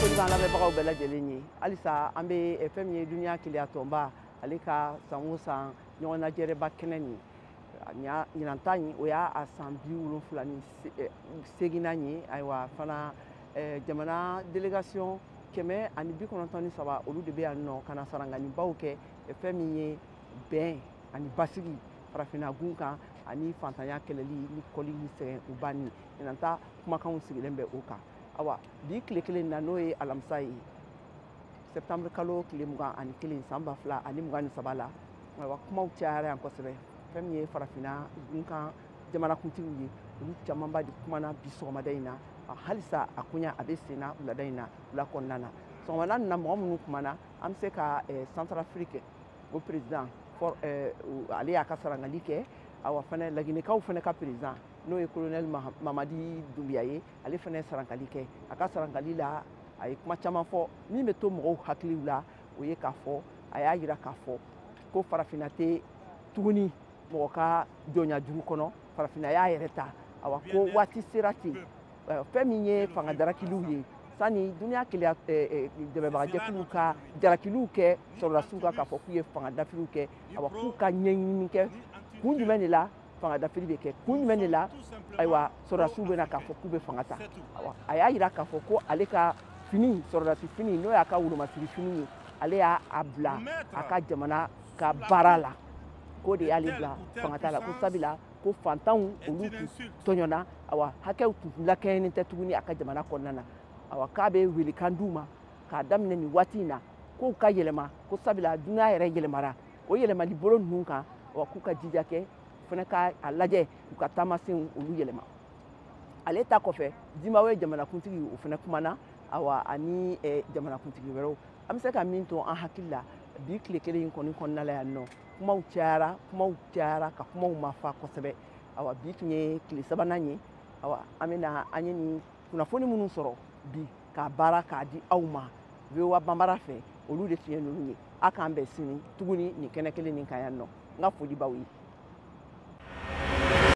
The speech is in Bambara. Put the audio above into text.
Foli b'an lamɛnbagaw bɛɛ lajɛlen ye. Halisa an bɛ fɛn min ye Duniya Kelenya Tɔnba ale ka san o san ɲɔgɔnnajɛrɛba kɛnɛ nin ɲinan ta in, o y'a san 78nan ye. Ayiwa fana, jamana délégation 193, olu de bɛ yan nɔ ka na saranganibaw kɛ fɛn min ye bɛn ani basigi farafinna gun kan ani fantanya kɛlɛli ni kɔli ni sɛgɛn u banni. Ɲinan ta kumakanw sigilen bɛ o kan. Awa, bi tile kelen na, n'o ye alamisa ye, septembre kalo tile 21 san 2023 la, ayiwa, kumaw cayara yan kosɛbɛ. Fɛn min ye farafinna gun kan jamanakuntigiw ye, olu camanba de kumana bi sɔgɔmada in na. Halisa a koɲa a bɛ sen na wulada in na, wula kɔnɔna na. Sɔgɔmada nin na, mɔgɔ minnu kumana, an bɛ se ka Centrafrique o président, ale y'a ka sarangali kɛ. Awa fana, Laginɛkaw fana ka président, n'o ye colonel Mamadi Doumbouya ye, ale fana ye sarankali kɛ. A ka sarankali la, a ye kuma caman fɔ. Min bɛ to mɔgɔw hakiliw la, o ye k'a fɔ a y'a yira k'a fɔ ko farafinna tɛ tuguni mɔgɔ ka jɔnya juru kɔnɔ, farafinna y'a yɛrɛ ta. Awa, ko waati sera ten, fɛn min ye fanga darakiliw ye, sani Duniya Kelenya dɛmɛbagajɛkuluw ka jalakiliw kɛ sɔrɔdasiw kan k'a fɔ k'u ye fanga dafiriw kɛ, awa, k'u ka ɲɛɲini kɛ kun jumɛn de la fanga dafiri bɛ kɛ, kun jumɛn de la, ayiwa, sɔrɔdasiw bɛ na k'a fɔ k'u bɛ fanga ta. Awa, a y'a yira k'a fɔ ko ale ka fini, sɔrɔdasi fini, n'o y'a ka wolomasiri fini ye, ale y'a bila a ka jamana ka baara la, k'o de y'ale bila fanga ta la, ko sabula ko fantanw olu tun tɔɲɔna, awa, hakɛw tun lakɛɲɛnen tɛ tuguni a ka jamana kɔnɔna na. Awa, k'a bɛ welekan d'u ma k'a daminɛ nin waati in na k'u ka yɛlɛma, ko sabula dunuya yɛrɛ yɛlɛmara, o yɛlɛmali bolo ninnu kan, awa, k'u ka jija kɛ fana ka a lajɛ u ka taamasenw olu yɛlɛma. Ale ta kɔfɛ, Zimbabwe jamanakuntigi, o fana kumana, awa, ani jamanakuntigi wɛrɛw. An bɛ se ka min to an hakili la bi tile kelen in kɔni kɔnɔna la yan nɔ, kumaw cayara, kumaw cayara ka kumaw ma fa kosɛbɛ. Awa, bi tun ye tile sabanan ye. Awa, an bɛna an ye nin kunnafoni minnu sɔrɔ bi k'a baara k'a di aw ma VOA Banbara fɛ, olu de tun ye ninnu ye. A k'an bɛn sini tuguni nin kɛnɛ kelen nin kan yan nɔ. N ka foli b'aw ye.